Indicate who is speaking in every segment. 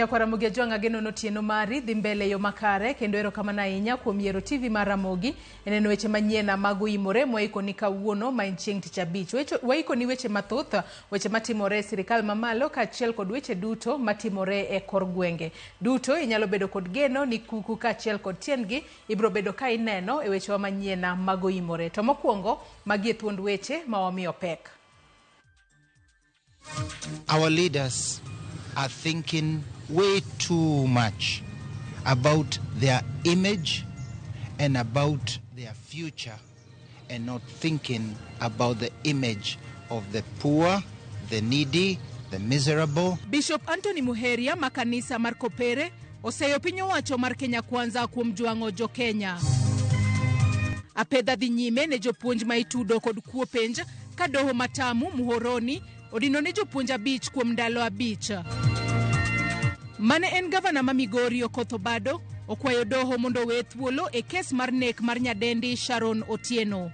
Speaker 1: Nyakwar Ramogi Ajwang' ageno notieno mari dhi mbele e yo makare kendo erokamano ahinya kuom yiero TV mar Ramogi e neno weche manyien mag oimore mwaikoni kawuono ma en chieng' tich abich. Waikoni weche mathoth, weche matimore e sirikal mamalo kaachiel kod weche duto matimore e kor gwenge. Duto inyalo bedo kod geno ni kuku kaachiel kod tiendgi ibiro bedo ka ineno e wechewa manyien mag oimore. To mokwongo, magi e thuond weche ma wamiyo pek.
Speaker 2: Our leaders are thinking way too much about their image and about their future and not thinking about the image of the poor, the needy, the miserable.
Speaker 1: Bishop Anthony Muheria ma kanisa mar Kopere oseyo piny owacho mar Kenya Kwanza kuom jwang'o jo Kenya. Apedha dhi nyime ne jopuonj ma itudo kod kuo penj ka doho ma Tamu Muhoroni odino ne jopuonj abich kuom ndalo abich. Mane en gavana ma Migori Okoth Obado okwayo doho mondo oweye thuolo e kes mar nek mar nyadendi Sharon Otieno.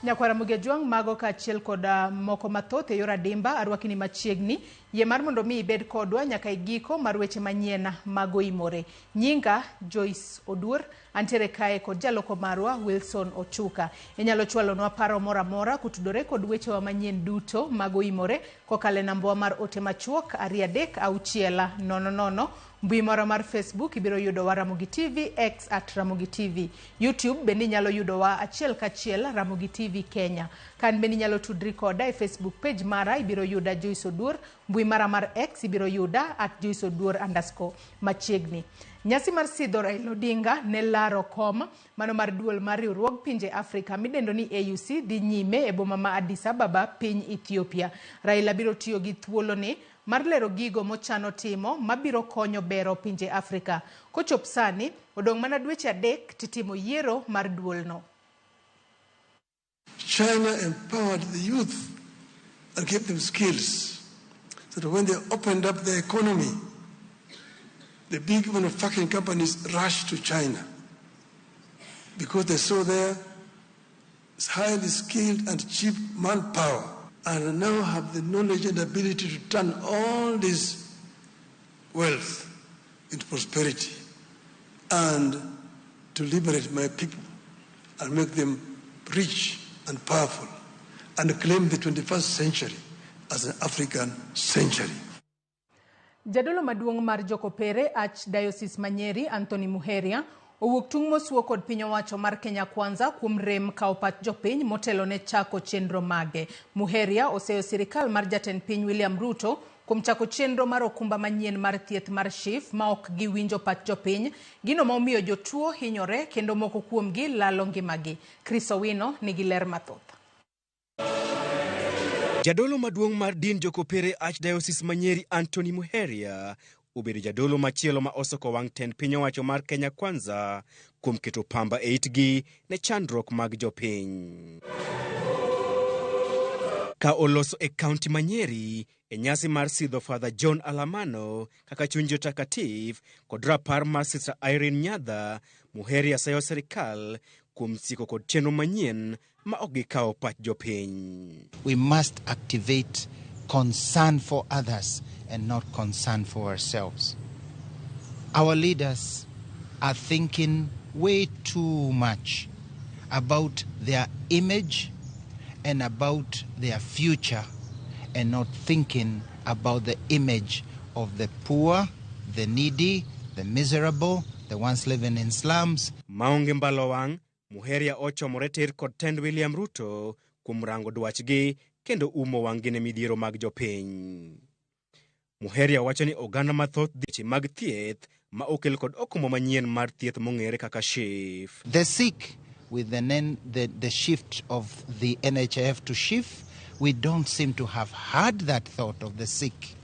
Speaker 1: Nyakwar Ramogi Ajwang' mago kaachiel kod moko mathoth e yor adimba arwakini machiegni. Yie mar mondo mi ibed kodwa nyaka e giko mar weche manyien mag oimore. Nyinga Joyce Oduor, antiere kae kod jaloko marwa Wilson Ochuka. Inyalo chwalonwa paro moro amora kotudore kod wechewa manyien duto mag oimore kokalo e nambawa mar ote machuok 236 00. Mbui marwa mar Facebook ibiro yudowa Ramogi TV, X at Ramogi TV. YouTube bende inyalo yudowa achiel kachiel Ramogi TV Kenya. Kan bende inyalo tudri koda e Facebook page mara ibiro yuda Joyce Oduor, mbui mara mar X ibiro yuda at Joyce Oduor underscore machiegni. Nyasi mar sidho Raila Odinga ne laro kom mano mar duol mar riwruog pinje Afrika midendo ni AUC dhi nyime e boma ma Addis Ababa piny Ethiopia. Raila biro tiyo gi thuoloni mar lero gigo mochano timo mabiro konyo bero pinje Afrika. Kochop sani, odong' mana dweche adek titimo yiero mar duolno.
Speaker 3: China empowered the youth and gave them skills so that when they opened up the economy, the big manufacturing companies rushed to China because they saw there highly skilled and cheap manpower and now have the knowledge and ability to turn all this wealth into prosperity and to liberate my people and make them rich and powerful and claim the 21st century as an African century.
Speaker 1: Jadolo maduong' mar Jokopere Archdiocese ma Nyeri Anthony Muheria owuok tung' mosuo kod piny owacho mar Kenya Kwanza kuom rem kawo pach jopiny motelo ne chako chenro mage. Muheria oseyo sirikal mar jatend piny William Ruto kuom chako chenro mar okumba manyien mar thieth mar SHIF ma ok giwinjo pach jopiny, gino ma omiyo jotuo hinyore kendo moko kuomgi lalo ngimagi. Chris Owino nigi ler mathoth.
Speaker 4: Jadolo maduong' mar din Jokopere Archdiocese ma Nyeri Anthony Muheria obedo jadolo machielo ma osoko wang' tend piny owacho mar Kenya Kwanza kuom keto pamba e itgi ne chandruok mag jopiny. Ka oloso e kaunti ma Nyeri e nyasi mar sidho Father John Alamano kaka chuny jotakatifu kod rapar mar Sister Irene Nyadha, Muheria sayo sirikal kuom siko kod chenro manyien ma ok gikawo pach jopiny.
Speaker 2: We must activate concern for others and not concern for ourselves. Our leaders are thinking way too much about their image and about their future and not thinking about the image of the poor, the needy, the miserable, the ones living in slums.
Speaker 4: Maonge mbalo wang', Muheria ochomore tir kod tend William Ruto kuom rango dwachgi kendo umo wang'gi ne midhiero mag jopiny. Muheria wacho ni oganda mathoth dhi mag thieth ma okel kod okumba manyien mar thieth mong'ere kaka SHIF.
Speaker 2: The sick with the shift of the NHIF to SHIF, we don't seem to have had that thought of the sick.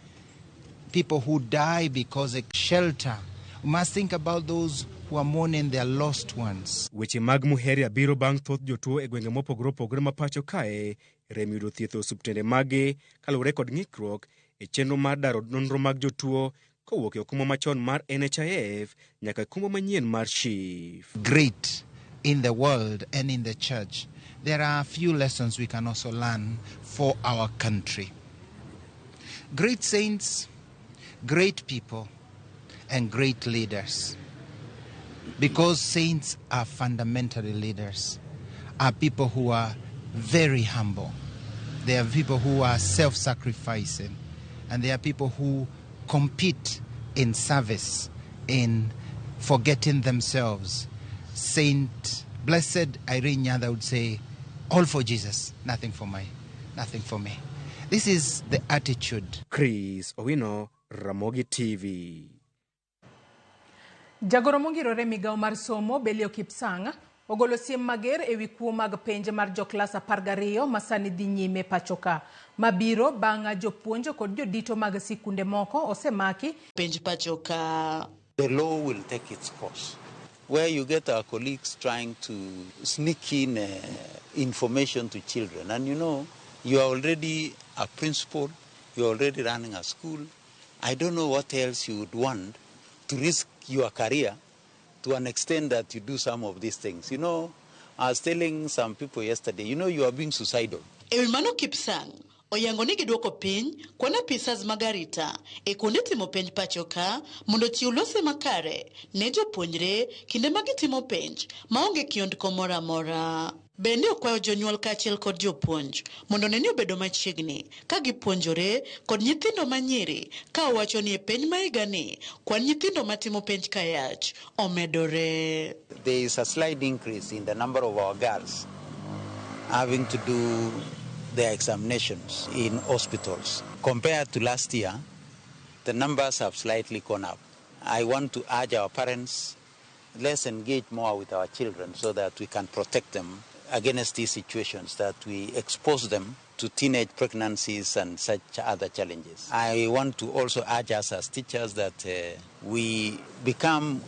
Speaker 2: People who die because of shelter. We must think about those who are mourning their lost ones.
Speaker 4: Weche mag Muheria biro bang' thoth jotuo e gwenge mopogore opogore ma pacho kae rem yudo thieth e osuptende mage kaluwore kod ng'ikruok e chenro mar daro nonro mag jotuo kowuok e okumba machon mar NHIF nyaka okumba manyien mar SHIF.
Speaker 2: Great in the world and in the church, there are a few lessons we can also learn for our country. Great saints, great people, and great leaders. Because saints are fundamentally leaders, are people who are very humble. They are people who are self-sacrificing, and they are people who compete in service, in forgetting themselves. Saint Blessed Irene Nyaatha would say, all for Jesus, nothing for my, nothing for me. This is the attitude.
Speaker 4: Chris Owino, Ramogi TV.
Speaker 1: Jagoro mongirore migawo mar somo Belio Kipsang ogolo siem mager ewi kuo mag penj mar joklas 12 ma sani dhi nyime pachoka. Mabiro bang' jopuonj kod jodito mag sikunde moko osemaki
Speaker 5: penj pachoka.
Speaker 6: The law will take its course. Where you get our colleagues trying to sneak in information to children. And you know, you are already a principal, you are already running a school. I don't know what else you would want to risk your career to an extent that you do some of these things. You know, I was telling some people yesterday, you know, you are being suicidal.
Speaker 5: Ewi mano Kipsang oyango ni gidwoko piny kwan apisas mag arita e kuonde timo penj pacho ka mondo ochiw lose makare ne jopuonjre kinde ma gitimo penj maonge kiondko moro amora. Bende okwayo jonyuol kaachiel kod jopuonj mondo one ni obedo machiegni ka gipuonjore kod nyithindo manyiri ka owacho ni e penj ma higani kwan nyithindo matimo penj kayach omedore.
Speaker 6: There is a slight increase in the number of our girls having to do their examinations in hospitals. Compared to last year, the numbers have slightly gone up. I want to urge our parents, let's engage more with our children so that we can protect them against these situations, that we expose them to teenage pregnancies and such other challenges. I want to also urge us as teachers that we become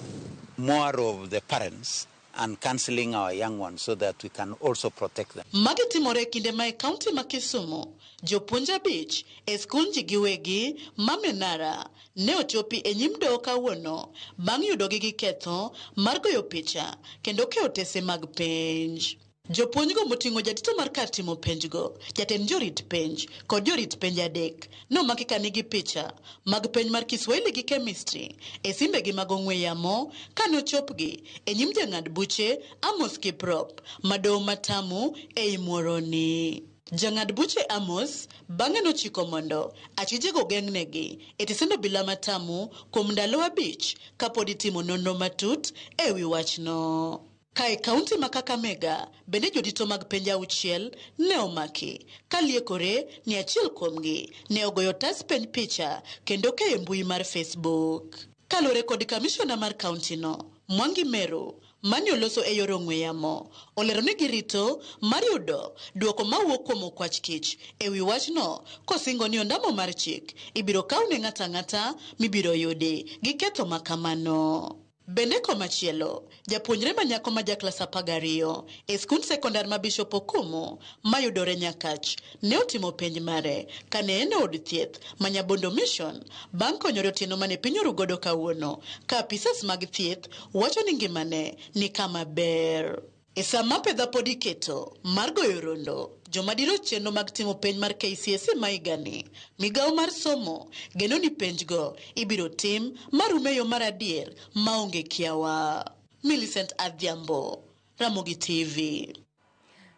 Speaker 6: more of the parents and counseling our young ones so that we can also protect them.
Speaker 5: Magi timore kinde ma e kaunti ma Kisumu, jopuonj 5 e skund ji giwegi ma Menara ne ochopi e nyim doho kawuono bang' yudogi gi ketho mar goyo picha kendo keyo otese mag penj. Jopuonjgo moting'o jatito mar kar timo penjgo, jatend jorit penj kod jorit penj 3 nomaki ka nigi picha mag penj mar Kiswahili gi Chemistry e simbegi mag ong'we yamo kane ochopgi e nyim jang'ad buche Amos Kiprop ma doho Matamu ei Muhoroni. Jang'ad buche Amos bang'e nochiko mondo achijego geng'negi e tisend obila Matamu kuom ndalo 5 kapod itimo nonro matut ewi wachno. Ka e kaunti ma Kakamega bende jodito mag penj 6 ne omaki ka liekore ni achiel kuomgi ne ogoyo otas penj picha kendo keyo e mbui mar Facebook. Kaluwore kod kamishona mar kaunti no Mwangi Meru mane oloso e yor ong'we yamo olero ni girito mar yudo duoko mawuok kuom okwach kich ewi wachno kosingo ni ondamo mar chik ibiro kaw ne ng'ato ang'ata mibiro yudi gi ketho makamano. Bende komachielo, japuonjre ma nyako ma jaklas 12 e skund sekondar ma Bishop Okumu mayudore Nyakach ne otimo penj mare kane en e od thieth ma Nyabondo Mission bang' konyore otieno mane piny oru godo kawuono ka apisas mag thieth wacho ni ngimane ni kama ber. E sama pedha pod iketo mar goyo rondo joma diro chenro mag timo penj mar KCSE ma higani, migawo mar somo geno ni penjgo ibiro tim marum e yo mar adier maonge kiawa. Millicent Adhiambo, Ramogi TV.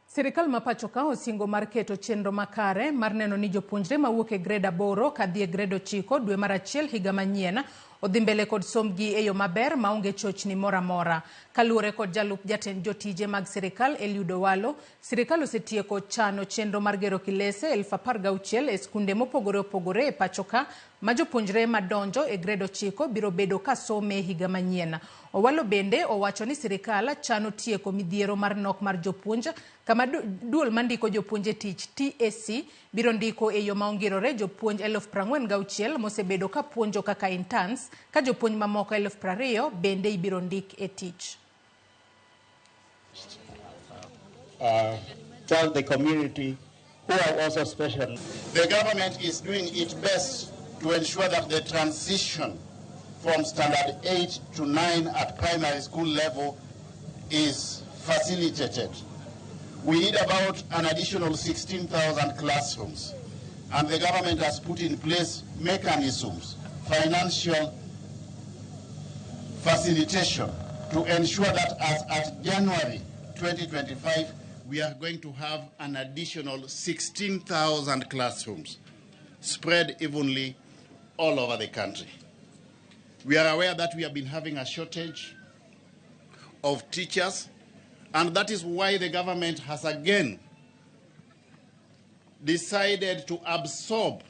Speaker 1: Sirikal ma pacho ka osingo mar keto chenro makare mar neno ni jopuonjre mawuok e grade 8 kadhi e grade 9 dwe mar 1 higa manyien odhi mbele kod sombgi e yo maber maonge chochni moro amora. Kaluwore kod jalup jatend jotije mag sirikal Eliud Owalo, sirikal osetieko chano chenro mar gero kilese 16,000 e skunde mopogore opogore e pacho ka ma jopuonjre madonjo e grade 9 biro bedo ka some higa manyien. Owalo bende owacho ni sirikal chano tieko midhiero mar nok mar jopuonj kama duol mandiko jopuonj e tich TSC biro ndiko e yo maongirore jopuonj 46,000 mosebedo ka puonjo kaka interns ka jopuonj mamoko 20,000 bende ibiro ndik e tich.
Speaker 7: Tell the community who are also special.
Speaker 8: The government is doing its best to ensure that the transition from standard 8 to 9 at primary school level is facilitated. We need about an additional 16,000 classrooms, and the government has put in place mechanisms, financial facilitation, to ensure that as at January 2025, we are going to have an additional 16,000 classrooms spread evenly all over the country. We are aware that we have been having a shortage of teachers, and that is why the government has again decided to absorb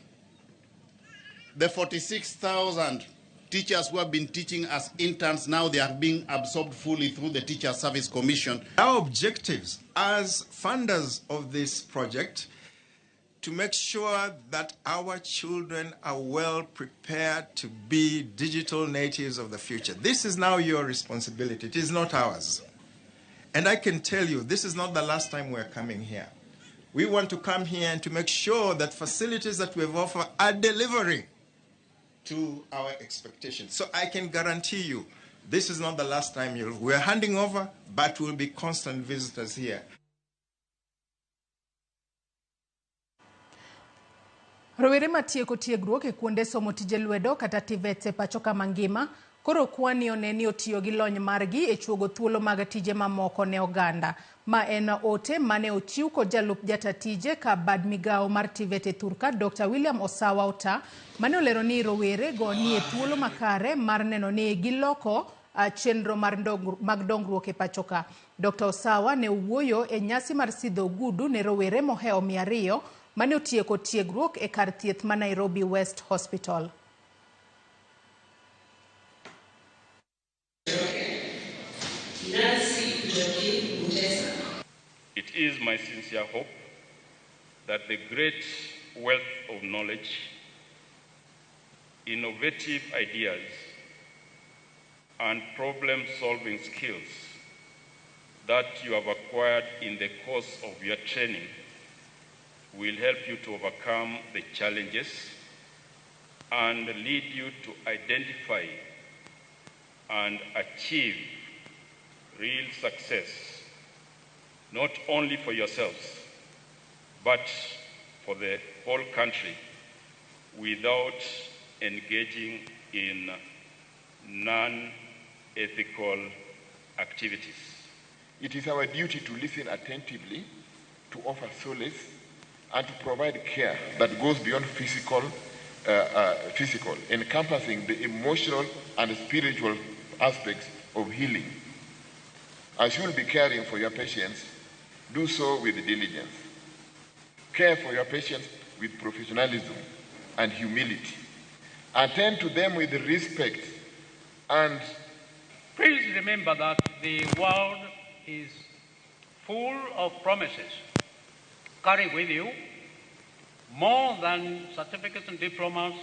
Speaker 8: the 46,000 teachers who have been teaching as interns. Now they are being absorbed fully through the Teacher Service Commission.
Speaker 9: Our objectives as funders of this project to make sure that our children are well prepared to be digital natives of the future. This is now your responsibility. It is not ours. And I can tell you, this is not the last time we're coming here. We want to come here and to make sure that facilities that we've offered are delivering to our expectations. So I can guarantee you, this is not the last time we're handing over, but we'll be constant visitors here.
Speaker 1: Rowere matieko tiegruok e kuonde somo tije lwedo kata TVETs e pacho ka mangima koro kwani one ni otiyo gi lony margi e chuogo thuolo mag tije mamoko ne oganda. Ma en ote mane ochiw kod jalup jata tije ka bad migawo mar TVET e thurka Dr. William Osawa Ota mane olero ni rowere go nie thuolo makare mar neno ni giloko chenro mar mag dongruok e pacho ka. Dr. Osawa ne owuoyo e nyasi mar sidho ogudu ne rowere mohewo 200 mane otieko tiegruok e kar thieth ma Nairobi West Hospital.
Speaker 10: It is my sincere hope that the great wealth of knowledge, innovative ideas, and problem-solving skills that you have acquired in the course of your training will help you to overcome the challenges and lead you to identify and achieve real success, not only for yourselves, but for the whole country, without engaging in non-ethical activities.
Speaker 11: It is our duty to listen attentively, to offer solace, and to provide care that goes beyond physical, encompassing the emotional and spiritual aspects of healing. As you will be caring for your patients, do so with diligence. Care for your patients with professionalism and humility. Attend to them with respect and...
Speaker 12: Please remember that the world is full of promises. Carry with you more than certificates and diplomas.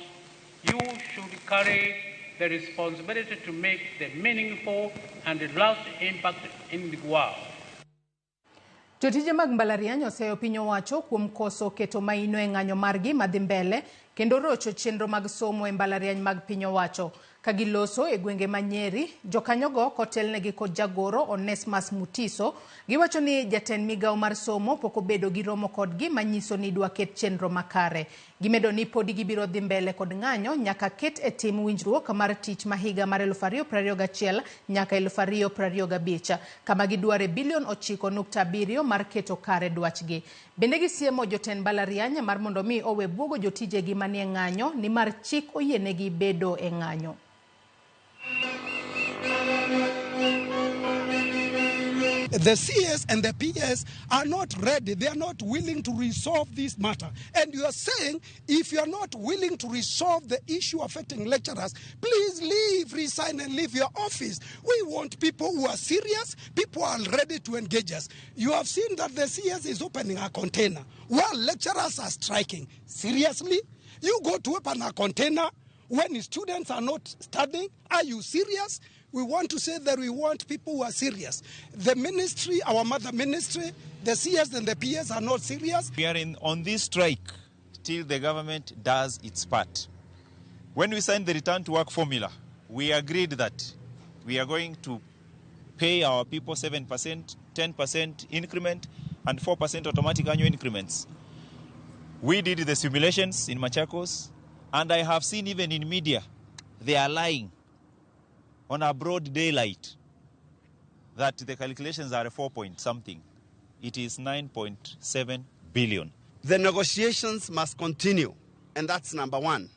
Speaker 12: You should carry the responsibility to make the meaningful and the lasting impact in the world.
Speaker 1: Jotije mag mbalariany oseyo piny owacho kuom koso keto maino e ng'anyo margi madhi mbele kendo rocho chenro mag somo e mbalariany mag piny owacho. Ka giloso e gwenge ma Nyeri, jokanyogo kotelnegi kod jagoro Onesmus Mutiso giwacho ni jatend migawo mar somo pok obedo gi romo kodgi manyiso ni idwa ket chenro makare. Gimedo ni podi gibiro dhi mbele kod ng'anyo nyaka ket e tim winjruok mar tich ma higa mar 2021 nyaka 2025 kama gidware bilion 9.7 mar keto kare dwachgi. Bende gisiemo jotend mbalariany mar mondo mi owe buogo jotijegi manie ng'anyo nimar chik oyienegi bedo e ng'anyo.
Speaker 13: The CS and the PS are not ready. They are not willing to resolve this matter. And you are saying, if you are not willing to resolve the issue affecting lecturers, please leave, resign and leave your office. We want people who are serious, people who are ready to engage us. You have seen that the CS is opening a container while lecturers are striking. Seriously? You go to open a container when students are not studying? Are you serious? We want to say that we want people who are serious. The ministry, our mother ministry, the CS and the PS are not serious.
Speaker 14: We are on this strike till the government does its part. When we signed the return to work formula, we agreed that we are going to Pay our people 7%, 10% increment, and 4% automatic annual increments. We did the simulations in Machakos, and I have seen even in media, they are lying on a broad daylight that the calculations are 4 point something. It is 9.7 billion.
Speaker 15: The negotiations must continue, and that's number one,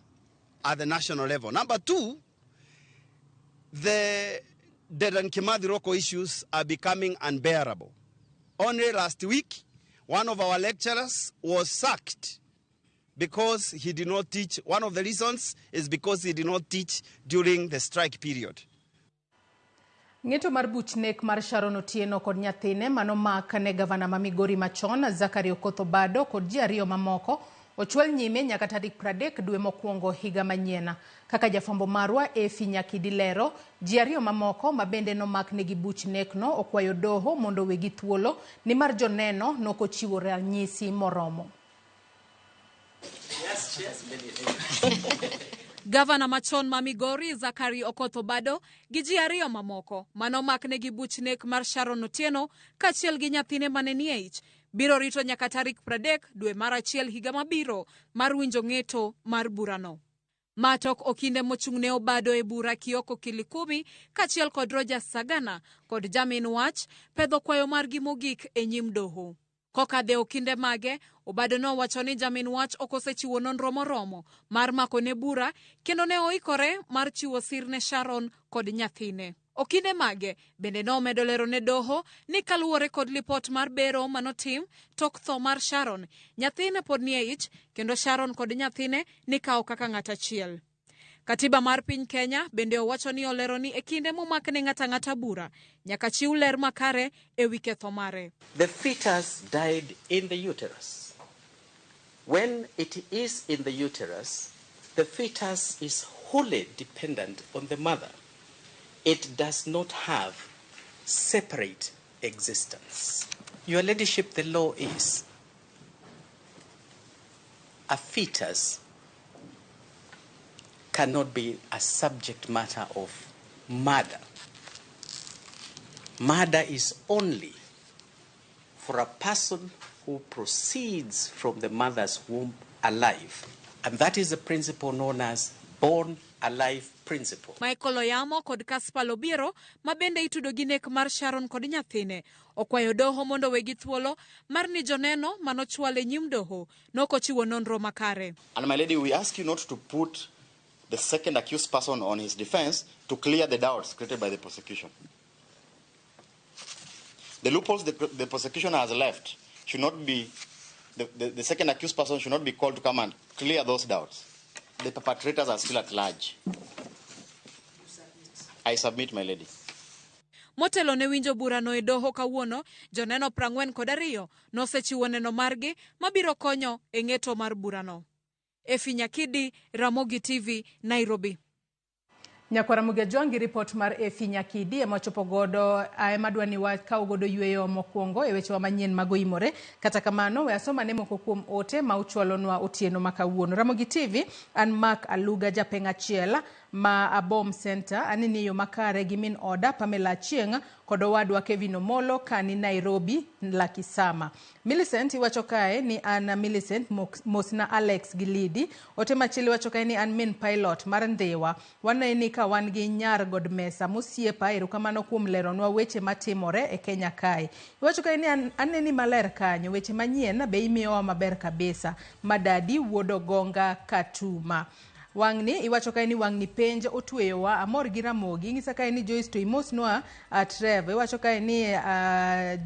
Speaker 15: at the national level. Number two, the Dedan Kimathi Roko issues are becoming unbearable. Only last week, one of our lecturers was sacked because he did not teach. One of the reasons is because he did not teach during the strike period.
Speaker 1: Ng'eto mar buch nek mar Sharon Otieno kod nyathine manomak ne gavana ma Migori machon Zachary Okoth Obado kod ji ariyo mamoko ochwal nyime nyaka tarik 30 dwe mokwongo higa manyien. Kaka jafwambo marwa Efi Nyakidi lero, ji ariyo mamoko ma bende nomak negi buch nekno okwayo doho mondo owegi thuolo nimar joneno nokochiwo ranyisi moromo.
Speaker 16: Gavana machon ma Migori Zachary Okoth Obado gi ji ariyo mamoko manomak negi buch nek mar Sharon Otieno kaachiel gi nyathine mane nie ich biro rito nyaka tarik 30 dwe mar achiel higa mabiro mar winjo ng'eto mar burano. Matok okinde mochung'ne Obado e bura Kioko Kilikumi kaachiel kod Roger Sagana kod Jamin Wach pedho kwayo margi mogik e nyim doho. Kokadhe okinde mage, Obado nowacho ni Jamin Wach ok osechiwo nonro moromo mar makone bura kendo ne oikore mar chiwo sir ne Sharon kod nyathine. Okinde mage bende nomedo lero ne doho ni kaluwore kod lipot mar bero manotim tok tho mar Sharon, nyathine pod nie ich kendo Sharon kod nyathine nikawo kaka ng'at achiel. Katiba mar piny Kenya bende owacho ni olero ni e kinde momakne ng'ato ang'ata bura nyaka chiw ler makare e wi ketho mare.
Speaker 17: The fetus died in the uterus. When it is in the uterus, the fetus is wholly dependent on the mother. It does not have separate existence. Your Ladyship, the law is a fetus cannot be a subject matter of murder. Murder is only for a person who proceeds from the mother's womb alive. And that is the principle known as born alive principle.
Speaker 16: Michael Oyamo kod Caspar Obiero ma bende itudo gi nek mar Sharon kod nyathine okwayo doho mondo wegi thuolo mar ni joneno manochwal e nyim doho nokochiwo nonro makare.
Speaker 18: And my lady, we ask you not to put the second accused person on his defense to clear the doubts created by the prosecution. The loopholes the prosecution has left should not be, the second accused person should not be called to come and clear those doubts. The perpetrators are still at large. I submit, my lady.
Speaker 16: Motelo ne winjo burano e doho kawuono, joneno 42 nosechiwo neno margi mabiro konyo e ng'eto mar burano. Efi Nyakidi, Ramogi TV, Nairobi.
Speaker 1: Nyakwara Mugejwangi, ripot mar Efi Nyakidi ema ochopo godo ema dwa ni wakaw godo yweyo mokwongo e wechewa manyien mag oimore. Kata kamano, we asoma ne moko kuom ote ma uchwalonwa otieno ma kawuono. Ramogi TV, an Mark Aluga japeng' achiel ma Abom Center, aneni yo makare gi min oda Pamela Achieng' kod owadwa Kevin Omolo kani Nairobi Lakisama. Millicent iwacho kae ni an Millicent mosna Alex gi Lidi. Ote machielo iwacho kae ni an min pilot mar Ndhiwa. Waneni ka wan gi nyar Godmesa mosiepa, erokamano kuom leronwa weche matimore e Kenya kae. Iwacho kae ni aneni maler kanyo, weche manyien be imiyowa maber kabisa. Madadi wuod Ogonga Katuma. Wang'ni iwacho kae ni wang'ni penj otweyowa, amor gi Ramogi. Ing'isa kae ni Joyce to imosnwa Trevor. Iwacho kae ni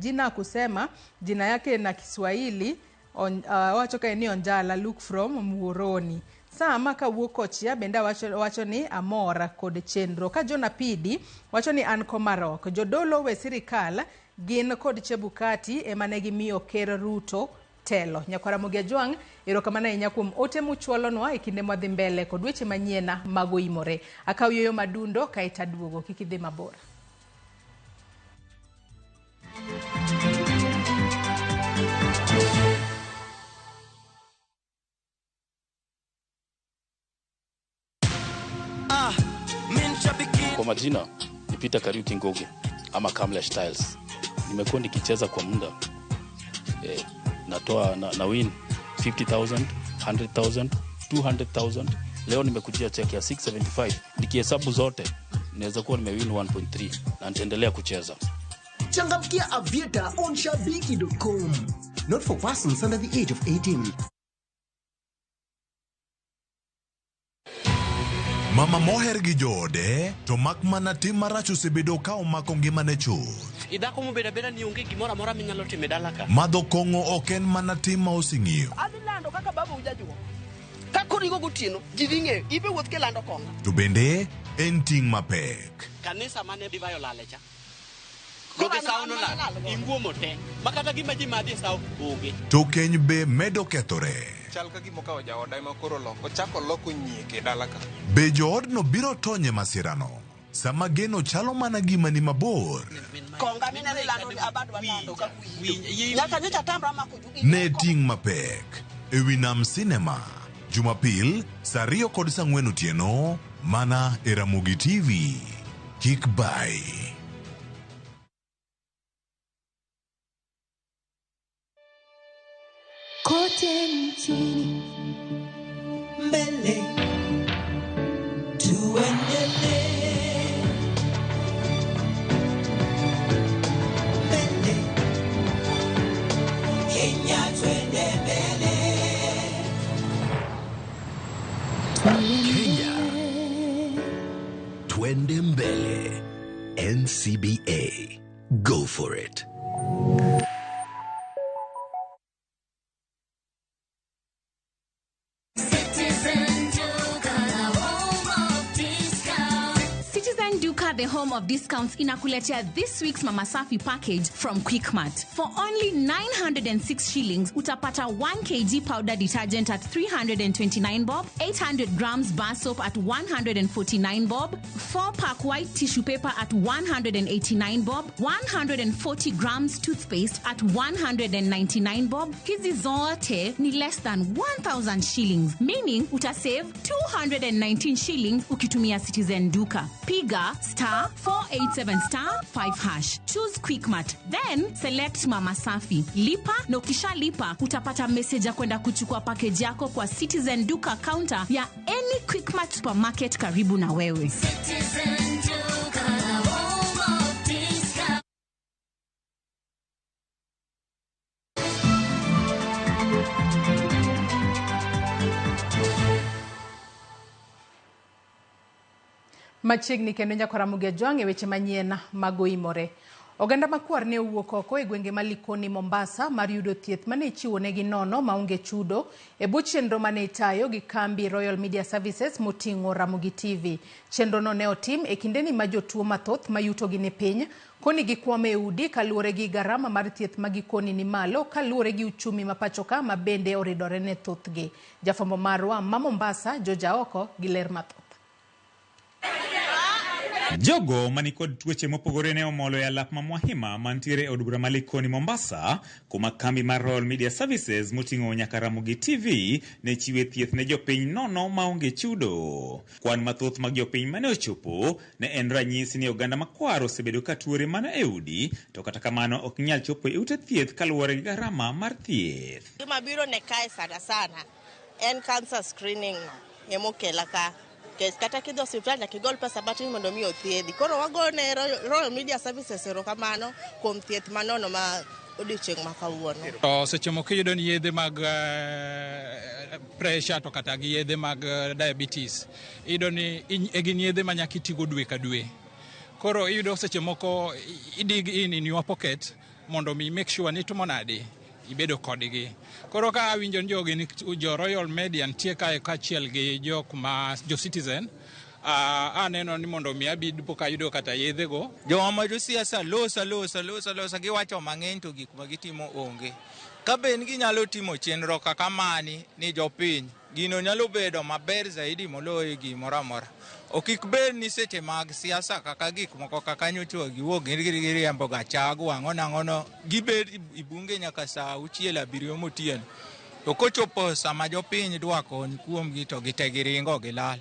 Speaker 1: jina kusema jina yake na Kiswahili wacho kae ni Onjala look from Muhoroni. Sama kawuok kochia bende wacho ni amor kod chenro. Ka Jona Pidi wacho ni an Komarok. Jodolo we sirikal gin kod Chebukati ema ne gimiyo Ker Ruto telo. Nyakwara Ramogi Ajwang', erokamano ahinya kuom ote muchwalonwa e kinde mwadhi mbele kod weche manyien mag oimore. Akaw yueyo madundo kaeto aduogo, kik idhi mabor.
Speaker 19: Kwa majina ni Peter Kariuki Ngoge. ama Kamlesh Tiles. Nimekuwa nikicheza kwa muda natoa na win 50,000, 100,000, 200,000. Leo nimekujia check ya 675. Nikihesabu zote naweza kuwa nimewin 1.3 na nitaendelea kucheza.
Speaker 20: Changamkia Aviator on shabiki.com. Not for persons under the age of 18.
Speaker 21: Mama moher gi joode to mak mana tim marach osebedo ka omako ngimane chuth.
Speaker 17: Idhako mobedo abeda ni onge gimoro amora minyalo timo e dala ka.
Speaker 21: Madho kong'o ok en mana tim ma osing'iyo.
Speaker 22: Adhi lando kaka baba ujajuo. Ka koro igo gotieno, ji dhi ng'eyo, ibe wuoth kilando kong'o.
Speaker 21: To bende en ting' mapek.
Speaker 17: Kanisa mane divai olale cha. Goge sawo nolal, inguomo te. Ma kata gima ji madhi e sawo onge.
Speaker 21: To keny be medo kethore.
Speaker 9: Chal ka gima okawo jaoda ema koro loko, ochako loko nyieke e dala ka.
Speaker 21: Be joodno biro tony e masirano? Sama geno chalo mana gima ni mabor.
Speaker 22: Konga minene lando ni abadwa lando ka kuido. Nyaka nyocha tamra mako jugi.
Speaker 21: Ne ting' mapek e wi Nam Cinema Jumapil saa 2 kod saa 4 otieno mana e Ramogi TV. Kik bai.
Speaker 23: Kote nchini mbele tuendelee, mbele Kenya twende mbele.
Speaker 24: Kenya twende mbele. NCBA, go for it.
Speaker 25: The home of discounts inakuletea this week's Mama Safi package from Quickmart. For only 906 shillings, utapata 1 kg powder detergent at 329 bob, 800 grams bar soap at 149 bob, 4-pack white tissue paper at 189 bob, 140 grams toothpaste at 199 bob. Hizi zote ni less than 1,000 shillings, meaning utasave 219 shillings ukitumia Citizen Duka. Piga *487*5#. Choose Quickmart, then select Mama Safi. Lipa na ukishalipa utapata message ya kwenda kuchukua package yako kwa Citizen Duka counter ya any Quickmart supermarket karibu na wewe.
Speaker 23: Citizen Duka, the home of discount.
Speaker 1: Machiegni kendo nyaka Ramogi Ajwang' e weche manyien mag oimore. Oganda makwar ne owuok oko e gwenge ma Likoni Mombasa mar yudo thieth mane ichiwo negi nono maonge chudo e bwo chenro mane itayo gi kambi Royal Media Services moting'o Ramogi TV. Chenrono ne otim e kindeni ma jotuo mathoth ma yutogi ni piny koni gikwamo e udi kaluwore gi garama mar thieth ma gikoni ni malo kaluwore gi uchumi ma pacho ka ma bende oridore ne thothgi. Jafwambo marwa ma Mombasa George Aoko gi ler mathoth.
Speaker 26: Jogo manikod tuoche mopogore ne omolo e alap ma Mwahima mantiere e od bura ma Likoni Mombasa, kuma kambi mar Royal Media Services moting'o nyaka Ramogi TV ne chiwe thieth ne jopiny nono maonge chudo. Kwan mathoth mag jopiny mane ochopo ne en ranyisi ni oganda makwar osebedo ka tuore mana e udi, to kata kamano ok nyal chopo e ute thieth kaluwore gi garama mar thieth.
Speaker 27: Gima biro ne kae sana sana en cancer screening emokela ka. Kata kidhi osiptal nyaka igol pesa matin mondo mi othiedhi. Koro wagone Royal Media Services erokamano kuom thieth manono ma odiochieng' ma kawuono.
Speaker 28: To seche moko iyudo ni yedhe mag pressure to kata gi yedhe mag diabetes, iyudo ni gin yedhe ma nyaka itigo dwe ka dwe. Koro iyudo seche moko i dig in your pocket mondo mi make sure ni itimo nade ibedo kodgi. Koro ka awinjo ni jogi jo Royal Media nitie kae kaachiel gi jok ma jo Citizen, aneno ni mondo mi abi pok ayudo kata yedhego.
Speaker 29: Joma josiasa loso loso loso loso giwacho mang'eny to gik ma gitimo onge. Ka ben ginyalo timo chenro kaka mani ni jopiny, gino nyalo bedo maber zaidi moloyo gimoro amora. Ok kik bed ni seche mag siasa kaka gik moko kaka nyocha giwuok giriembo Gachagua ang'o nang'ono, gibed i bunge nyaka saa 6 7 motieno. To kochopo sama jopiny dwa kony kuomgi to gite giringo gilal.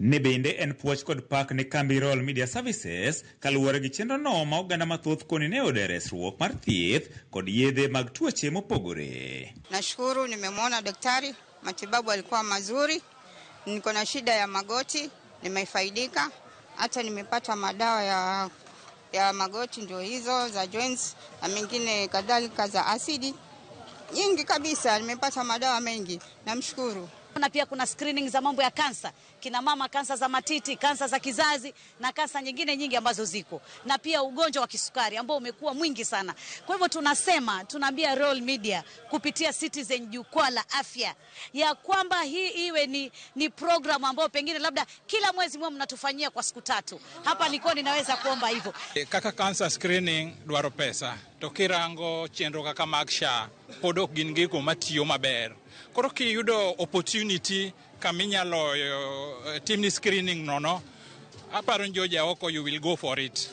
Speaker 26: Ne bende en puoch kod pak ne kambi Royal Media Services kaluwore gi chenrono ma oganda mathoth koni ne oyudo resruok mar thieth kod yedhe mag tuoche mopogore.
Speaker 2: Nashukuru nimemwona daktari, matibabu alikuwa mazuri. Niko na shida ya magoti, nimefaidika. Hata nimepata madawa ya magoti, ndio hizo za joints na mengine kadhalika za asidi nyingi kabisa, nimepata madawa mengi, namshukuru.
Speaker 3: Na pia kuna screening za mambo ya kansa, kina mama, kansa za matiti, kansa za kizazi na kansa nyingine nyingi ambazo ziko, na pia ugonjwa wa kisukari ambao umekuwa mwingi sana. Kwa hivyo tunasema, tunaambia Royal Media kupitia Citizen Jukwaa la Afya ya kwamba hii iwe ni program ambayo pengine labda kila mwezi mwe mnatufanyia kwa siku 3. Hapa Likoni naweza kuomba hivyo.
Speaker 28: Kaka cancer screening dwaro pesa, to kirango chenro kaka mag SHA pod ok gin gigo matiyo maber. Koro kiyudo opportunity kaminyalo timni screening nono, aparo ni George Aoko, you will go for it.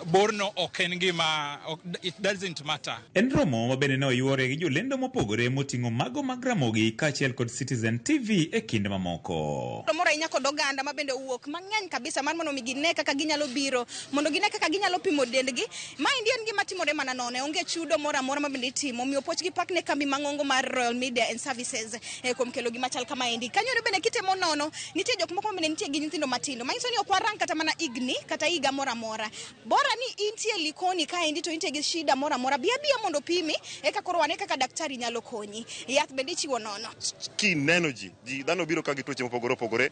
Speaker 28: Borno ok en gima, it doesn't matter.
Speaker 26: En romo ma bende ne oyuore gi jolendo mopogore moting'o mago mag Ramogi kaachiel kod Citizen TV e kinde mamoko.
Speaker 4: Moro ahinya kod oganda ma bende owuok mang'eny kabisa mar mondo mi gine kaka ginyalo biro, mondo gine kaka ginyalo pimo dendgi. Maendi en gima timore mana nono, onge chudo moro amora ma bende itimo. Omiyo puoch gi pak ne kambi mang'ongo mar Royal Media and Services kuom kelo gima chal kamaendi. Kanyo bende kitemo nono, nitie jok moko ma bende nitie gi nyithindo matindo. Manyiso ni ok warang kata mana higni kata higa moro amora. Bora ni intie Likoni kaendi to intie gi shida moro amora, bi abiya mondo pimi eka koro wane kaka daktari nyalo konyi. Yath bende ichiwo nono.
Speaker 5: Kineno ji dhano biro ka gi tuoche mopogore opogore,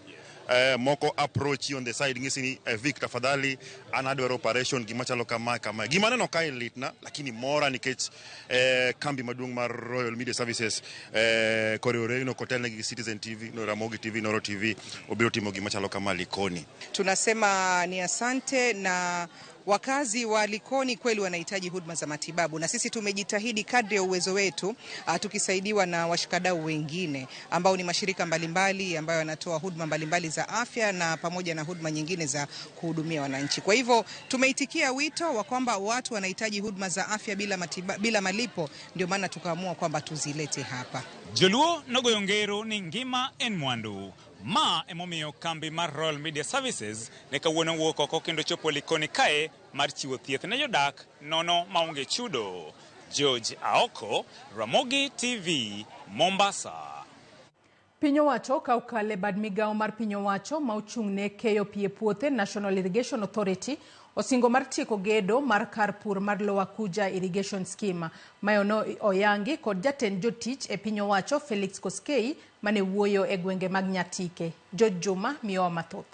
Speaker 5: moko approach on the side ng'isi ni Vic, tafadhali an adwaro operation gima chalo kama kama. Gima aneno kae litna, lakini mora nikech kambi maduong' mar Royal Media Services koriwore no kotelne gi Citizen TV, no Ramogi TV, Noro TV obiro timo gima chalo kama Likoni.
Speaker 6: Tunasema ni asante, na wakazi wa Likoni kweli wanahitaji huduma za matibabu, na sisi tumejitahidi kadri ya uwezo wetu, tukisaidiwa na washikadau wengine ambao ni mashirika mbalimbali ambayo yanatoa huduma mbalimbali za afya na pamoja na huduma nyingine za kuhudumia wananchi. Kwa hivyo tumeitikia wito wa kwamba watu wanahitaji huduma za afya bila malipo, ndio maana tukaamua kwamba tuzilete hapa.
Speaker 26: Joluo nogoyo ngero ni ngima en mwandu. Ma emomiyo kambi mar Royal Media Services ne kawuono wuok oko kendo chopo Likoni kae mar chiwo thieth ne jodak nono maonge chudo. George Aoko, Ramogi TV, Mombasa.
Speaker 1: Piny owacho ka okalo e bad migawo mar piny owacho ma ochung' ne keyo pi e puothe National Irrigation Authority osingo mar tieko gedo mar kar pur mar Lower Kuja Irrigation Scheme. Mayo no oyangi kod jatend jotich e piny owacho Felix Koskei mane wuoyo e gwenge mag Nyatike. George Juma miyowa mathoth.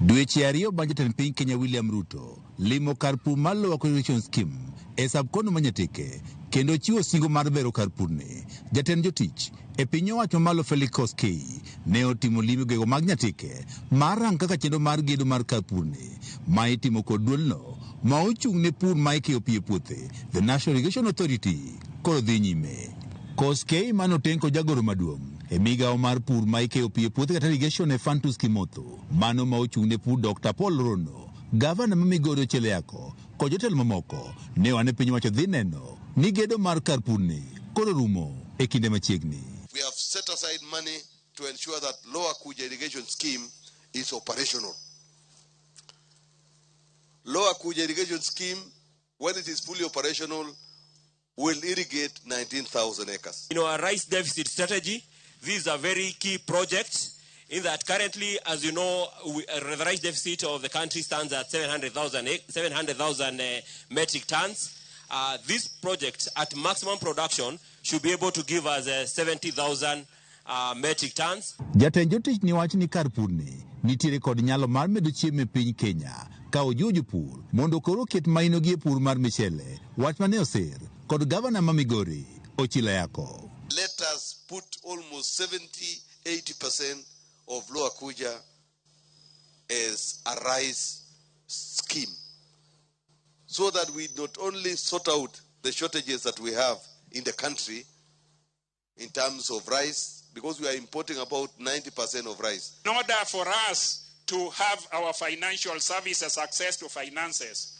Speaker 7: Dweche 2 bang' jatend piny Kenya William Ruto limo kar pur mar Lower Kuja Irrigation Scheme e subkono ma Nyatike kendo chiwo singo mar bero kar purni, jatend jotich e piny owacho malo Felix Koskei ne otimo limbe gwenge mag Nyatike mar rango kaka chenro mar gedo mar kar purni ma itimo kod duolno ma ochung' ne pur ma ikeyo pi e puothe, The National Irrigation Authority, koro dhi nyime. Koskei manoten kod jagoro maduong' e migawo mar pur ma ikeyo pi e puothe kata irrigation Ephantus Kimotho, mano ma ochung' ne pur Dr. Paul Rono, gavana ma Migori Ochiel Yako kod jotelo mamoko ne wane piny owacho dhi neno ni gedo mar kar purni koro rumo e kinde machiegni.
Speaker 8: We have set aside money to ensure that Lower Kuja Irrigation Scheme is operational. Lower Kuja Irrigation Scheme, when it is fully operational, will irrigate 19,000 acres.
Speaker 10: In our rice deficit strategy, this is a very key project in that currently, as you know, the rice deficit of the country stands at 700,000 metric tons. This project at maximum production should be able to give us 70,000 metric tons.
Speaker 7: Jatend jotich ni wach ni kar purni nitiere kod nyalo mar medo chiemo e piny Kenya ka ojiwo jopur mondo koro oket maino gi e pur mar michele, wach mane osir kod gavana ma Migori Ochilo Ayako.
Speaker 8: Let us put almost 70-80% of Lower Kuja as a rice scheme, so that we not only sort out the shortages that we have in the country in terms of rice, because we are importing about 90% of rice.
Speaker 11: In order for us to have our financial services, access to finances,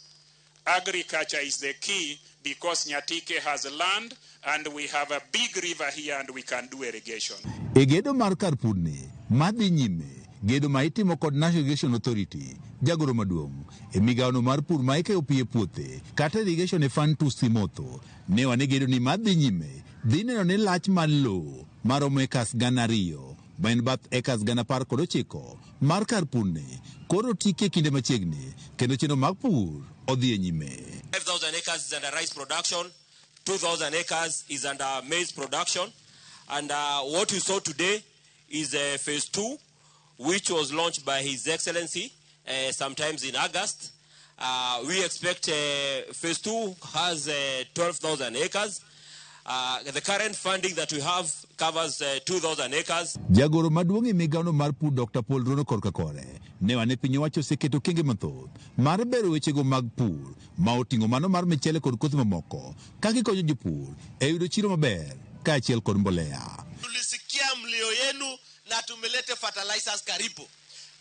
Speaker 11: agriculture is the key, because Nyatike has land and we have a big river here and we can do irrigation.
Speaker 7: E gedo mar kar purni, madhi nyime gedo ma itimo kod National Irrigation Authority, jagoro maduong' e migawono mar pur ma ikeyo pi e puothe kata irrigation Ephantus Simotho ne wane gedo ni madhi nyime dhi neno ni lach mar lowo maromo ekas 2,000 ma en bath ekas 19,000 mar kar purni koro tikie kinde machiegni kendo chenro mag pur odhi e nyime.
Speaker 10: 5,000 acres is under rice production, 2,000 acres is under maize production, and what you saw today is phase 2, which was launched by His Excellency sometimes in August. We expect phase 2 has 12,000 acres. The current funding that we have covers 2,000 acres.
Speaker 7: Jagoro maduong' e migawono mar pur Dr. Paul Rono korka kore ne wane piny owacho oseketo kenge mathoth mar bero wechego mag pur ma oting'o mano mar michele kod kothe mamoko ka gikonyo jopur e yudo chiro maber kaachiel kod mbolea.
Speaker 12: Tulisikia mlio yenu na tumelete fertilizers karibu.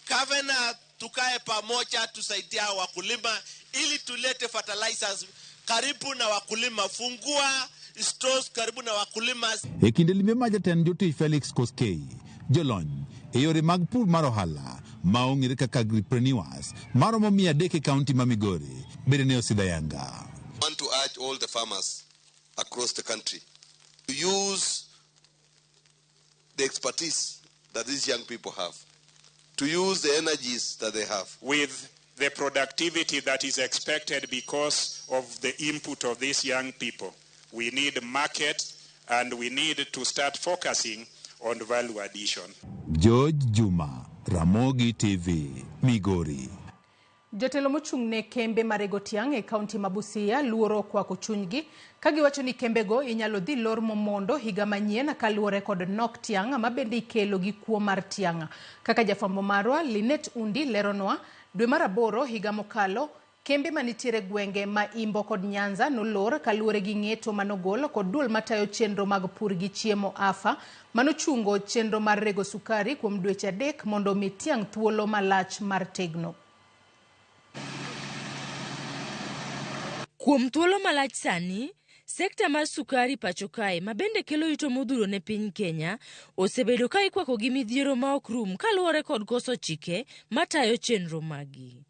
Speaker 12: Gavana, tukae pamoja tusaidia wakulima ili tulete fertilizers karibu na wakulima, fungua stores karibu na wakulima.
Speaker 7: E kinde limbe ma jatend jotich Felix Koskei, jolony e yore mag pur mar ohala ma ong'ere kaka agripreneurs maromo 300 e kaunti ma Migori bende ne osidho ayanga.
Speaker 8: I want to urge all the farmers across the country to use the expertise that these young people have, to use the energies that they have.
Speaker 11: With the productivity that is expected because of the input of these young people, we need market and we need to start focusing on value addition.
Speaker 7: George Juma, Ramogi TV, Migori.
Speaker 1: Jotelo mochung' ne kembe marego tiang' e kaunti ma Busia luoro okwako chunygi ka giwacho ni kembego inyalo dhi lor momondo higa manyien kaluwore kod nok tiang' ma bende ikelo gi kuo mar tiang'. Kaka jafwambo marwa Linet Undi leronwa, dwe mar 8 higa mokalo kembe manitiere gwenge ma Imbo kod Nyanza nolor kaluwore gi ng'eto manogol kod duol matayo chenro mag pur gi chiemo AFA manochungo chenro mar rego sukari kuom dweche 3 mondo omi tiang' thuolo malach mar tegno.
Speaker 13: Kuom thuolo malach sani, sekta mar sukari pacho kae ma bende kelo yuto modhuro ne piny Kenya osebedo ka ikwako gi midhiero ma ok rum kaluwore kod koso chike matayo chenro magi.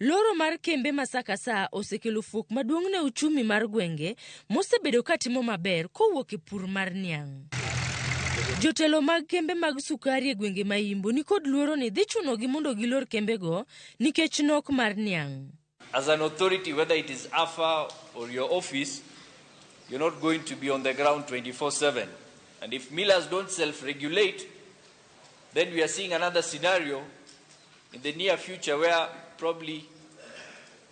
Speaker 13: Loro mar kembe ma sa ka sa osekelo fuok maduong' ne uchumi mar gwenge mosebedo ka timo maber kowuok e pur mar niang'. Jotelo mag kembe mag sukari e gwenge ma Imbo ni kod luoro ni dhi chunogi mondo gilor kembego nikech nok mar niang'.
Speaker 14: As an authority, whether it is AFA or your office, you're not going to be on the ground 24/7. And if millers don't self-regulate, then we are seeing another scenario in the near future where probably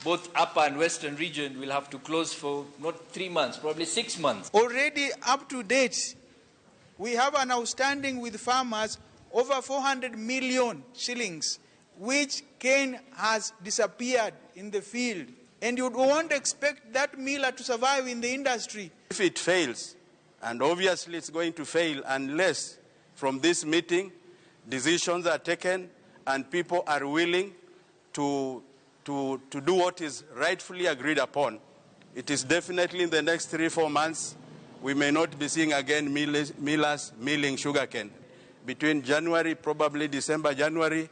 Speaker 14: both upper and western region will have to close for not 3 months, probably 6 months.
Speaker 15: Already up to date, we have an outstanding with farmers over 400 million shillings, which cane has disappeared in the field. And you won't expect that miller to survive in the industry.
Speaker 16: If it fails, and obviously it's going to fail unless from this meeting decisions are taken and people are willing to do what is rightfully agreed upon, it is definitely in the next 3-4 months we may not be seeing again millers milling sugarcane. Between January, probably December, January,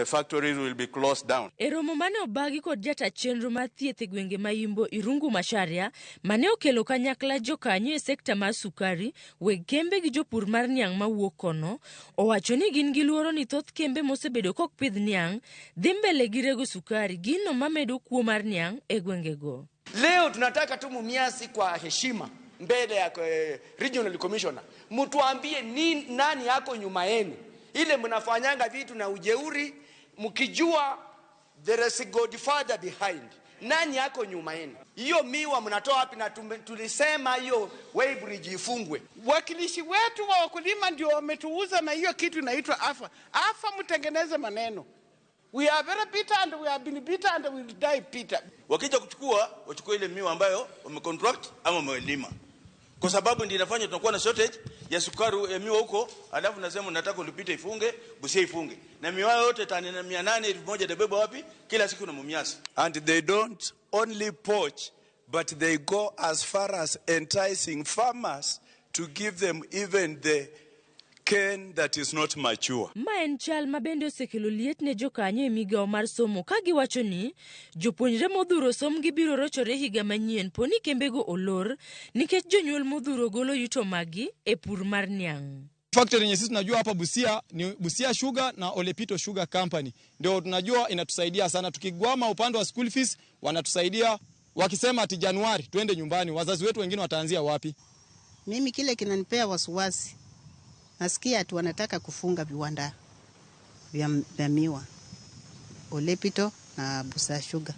Speaker 16: factories will be closed down.
Speaker 13: E romo mane obagi kod jata chenro mar thieth e gwenge ma Imbo Irungu Macharia mane okelo kanyakla jokanyo e sekta mar sukari, weg kembe gi jopur mar niang' mawuok kono, owacho ni gin gi luoro ni thoth kembe mosebedo kok pidh niang' dhi mbele gi rego sukari, gino mamedo kuo mar niang' e gwengego.
Speaker 22: Leo tunataka tu Mumias kwa heshima mbele ya regional commissioner, mtuambie ni nani yako nyuma yenu. Ile mnafanyanga vitu na ujeuri mkijua there is a godfather behind. Nani yako nyuma yenu? Hiyo miwa mnatoa wapi? Na tulisema hiyo weighbridge ifungwe.
Speaker 15: Wakilishi wetu wa wakulima ndio wametuuza na hiyo kitu inaitwa AFA. AFA mtengeneze maneno. We are very bitter and we have been bitter and we will die bitter.
Speaker 17: Wakija kuchukua, wachukue ile miwa ambayo wamecontract ama wamelima. Kwa sababu ndio inafanya tunakuwa na shortage ya sukari ya miwa huko, alafu nasema nataka ulipite ifunge, Busia ifunge. Na miwa yote tani 800 1000 itabebwa wapi? Kila siku na Mumias.
Speaker 9: And they don't only poach, but they go as far as enticing farmers to give them even the
Speaker 16: Cane that is not mature.
Speaker 13: Ma en chal ma bende osekelo liet ne jokanyo e migawo mar somo ka giwacho ni jopuonjre modhuro sombgi biro rochore higa manyien po ni kembego olor nikech jonyuol modhuro golo yuto maggi e pur mar niang'.
Speaker 18: Factory yenye sisi tunajua hapa Busia ni Busia Sugar na Olepito Sugar Company. Ndio tunajua inatusaidia sana. Tukigwama upande wa school fees wanatusaidia, wakisema ati Januari twende nyumbani, wazazi wetu wengine wataanzia wapi?
Speaker 19: Mimi kile kinanipea wasiwasi, nasikia ati wanataka kufunga viwanda vya miwa Olepito na Busia Sugar.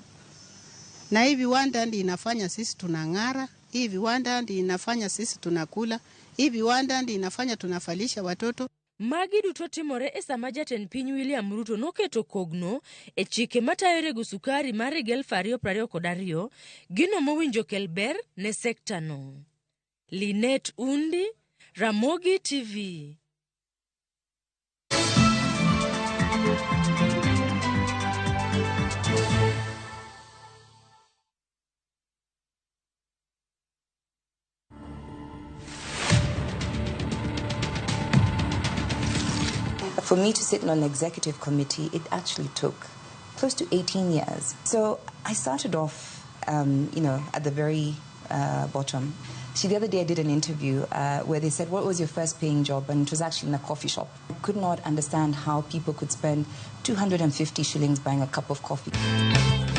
Speaker 19: Na hii viwanda ndi inafanya sisi tunang'ara, hii viwanda ndi inafanya sisi tunakula, hii viwanda ndi inafanya tunafalisha watoto.
Speaker 13: Magi duto timore e sama jatend piny William Ruto noketo kogno e chike matayo rego sukari mar higa 2022, gino mowinjo kel ber ne sekta no. Linet Undi, Ramogi TV.
Speaker 20: For me to sit on an executive committee, it actually took close to 18 years. So I started off, at the very bottom. See, the other day I did an interview where they said, what was your first paying job? And it was actually in a coffee shop. I could not understand how people could spend 250 shillings buying a cup of coffee.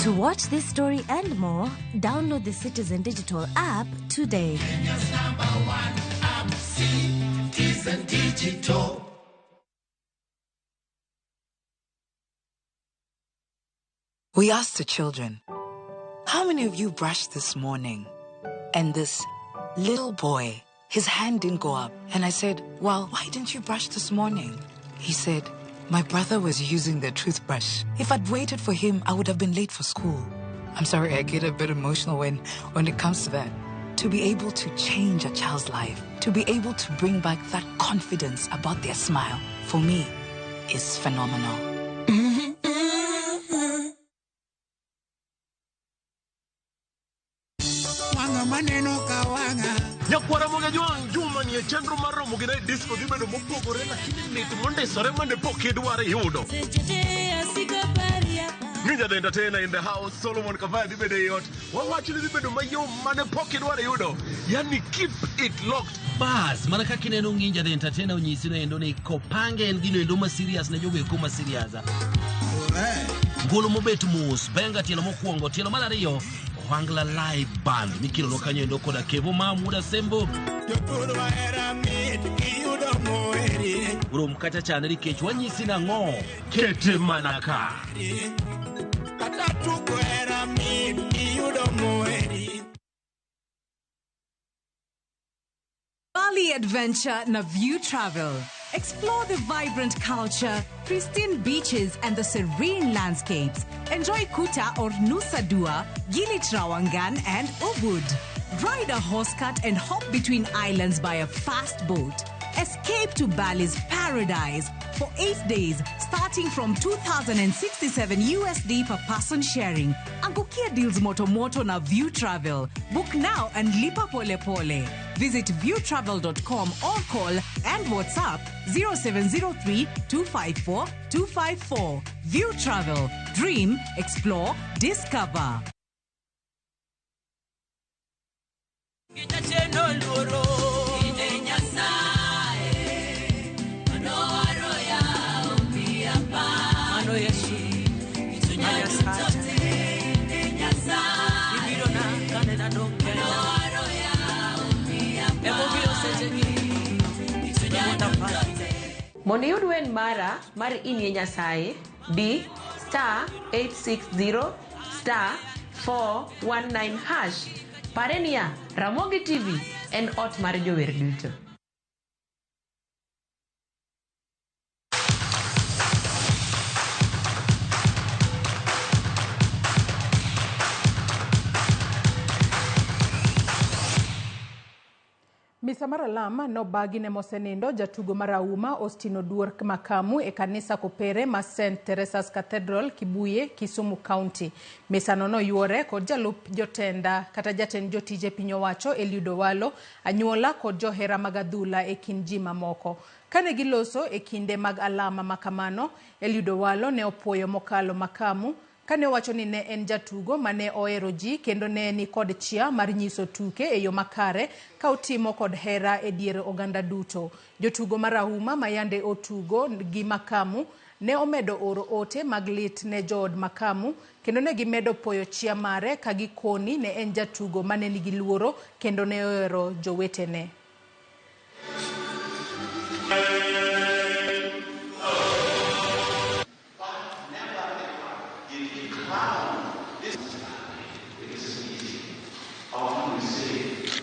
Speaker 21: To watch this story and more, download the Citizen Digital app today.
Speaker 23: Kenya's number one app, Citizen Digital.
Speaker 24: We asked the children, how many of you brushed this morning? And this little boy, his hand didn't go up. And I said, well, why didn't you brush this morning? He said, my brother was using the toothbrush. If I'd waited for him, I would have been late for school. I'm sorry, I get a bit emotional when it comes to that. To be able to change a child's life, to be able to bring back that confidence about their smile, for me, is phenomenal.
Speaker 25: Nyakwara moga jwang' juma ni e chenro mar romo gi night disco dhi bedo mopogore lakini mit mondisore mane pok idwar yudo. Ninja the Entertainer in the house, Solomon Kavaya dhi bedo ei ot. Wawacho ni dhi bedo mayom mane pok idwar yudo. Yani keep it locked.
Speaker 27: Bas, mana kaka ineno Nginja the Entertainer onyisi no endo ni kopange en gino endo ma serious ne jogo eko ma serious. Ngolo mobet mos, benga tielo mokwongo, tielo mar ariyo. Ohangla live band mikelo kanyo endo koda Kevo Mamuda Sembo. Rom kacha chande nikech wanyisi nang'o kete mana ka.
Speaker 29: Bali Adventure na View Travel. Explore the vibrant culture, pristine beaches, and the serene landscapes. Enjoy Kuta or Nusa Dua, Gili Trawangan, and Ubud. Ride a horse cart and hop between islands by a fast boat. Escape to Bali's paradise for 8 days, starting from $2,067 USD per person sharing. Angukia deals moto moto na View Travel. Book now and lipa pole pole. Visit viewtravel.com or call and WhatsApp 0703 254 254. View Travel. Dream, explore, discover.
Speaker 30: Mondo iyud wen mara mar Inie Nyasaye, di *860 *419#. Pare niya, Ramogi TV en ot mar jower duto.
Speaker 1: Misa mar alam nobagi ne mosenindo jatugo marahuma Austin Oduor Makamu e kanisa Kopere ma St Teresa's Cathedral, Kibuye, Kisumu County. Misano noyuore kod jalup jotenda kata jatend jotije piny owacho Eliud Owalo, anyuola kod johera mag adhula e kind ji mamoko. Kane giloso e kinde mag alama makamano, Eliud Owalo ne opuoyo mokalo Makamu kane owacho ni ne en jatugo mane ohero ji kendo ne ni kod chia mar nyiso tuke e yo makare ka otimo kod hera e dier oganda duto. Jotugo marahuma ma yande otugo gi Makamu ne omedo oro ote mag lit ne jood Makamu kendo ne gimedo poyo chia mare ka gikoni ne en jatugo mane nigi luoro kendo ne ohero jowetene.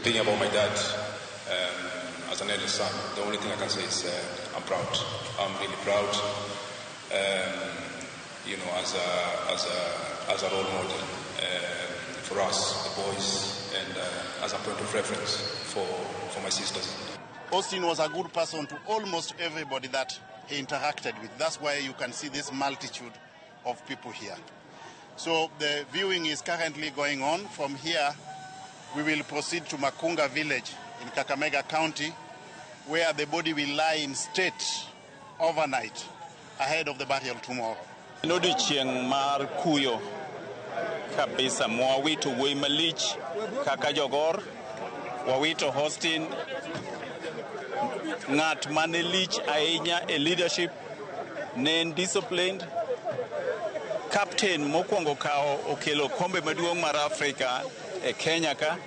Speaker 2: Thinking about my dad as an eldest son, the only thing I can say is I'm proud. I'm really proud. You know, as a role model for us, the boys, and as a point of reference for my sisters.
Speaker 3: Austin was a good person to almost everybody that he interacted with. That's why you can see this multitude of people here. So the viewing is currently going on. From here, we will proceed to Makunga village in Kakamega County, where the body will lie in state overnight ahead of the burial tomorrow.
Speaker 4: En odiochieng' mar kuyo kabisa mwawito wuoyi malich kaka jogor, wawito Austin, ng'at mane lich ahinya e leadership, ne en disciplined, captain mokwongo kawo okelo kombe maduong' mar Afrika e Kenya ka,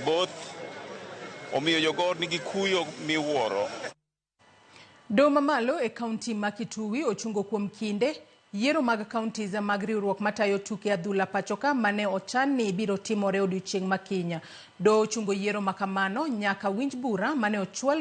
Speaker 4: both omiyo jogor nigi kuyo miwuoro.
Speaker 1: Doho mamalo e kaunti ma Kitui ochungo kuom kinde yiero mag counties mag riwruok matayo tuke adhula pachoka mane ochan ni biro timore odiochieng' makinya. Doho ochungo yiero makamano nyaka winj bura mane ochwal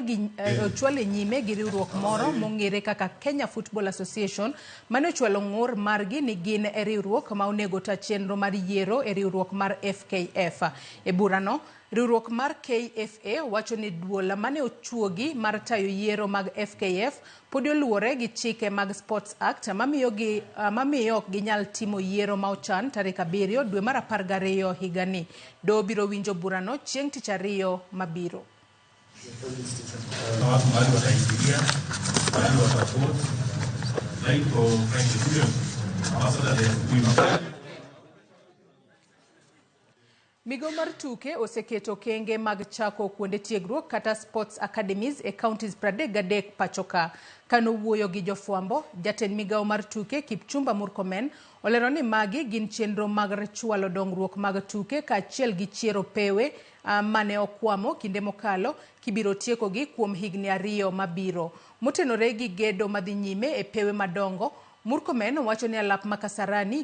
Speaker 1: e nyime gi riwruok moro mong'ere kaka Kenya Football Association mane ochwalo ng'ur margi ni gin e riwruok ma onego ta chenro mar yiero e riwruok mar FKF. E burano, riwruok mar KFA wacho ni duol mane ochuogi mar tayo yiero mag FKF pod oluwore gi chike mag Sports Act mamiyo ok ginyal timo yiero ma ochan tarik 7 dwe mar 12 higani. Doho biro winjo burano chieng' tich ariyo mabiro. Migawo mar tuke oseketo okenge mag chako kuonde tiegruok kata sports academies e counties 33 pachoka. Kanowuoyo gi jofwambo, jatend migawo mar tuke Kipchumba Murkomen olero ni magi gin chenro mag chwalo dongruok mag tuke kaachiel gi chiero pewe mane okwamo kinde mokalo kibiro tiekogi kuom higni 2 mabiro. Motenore gi gedo madhi nyime e pewe madongo, Murkomen wacho ni alap ma Kasarani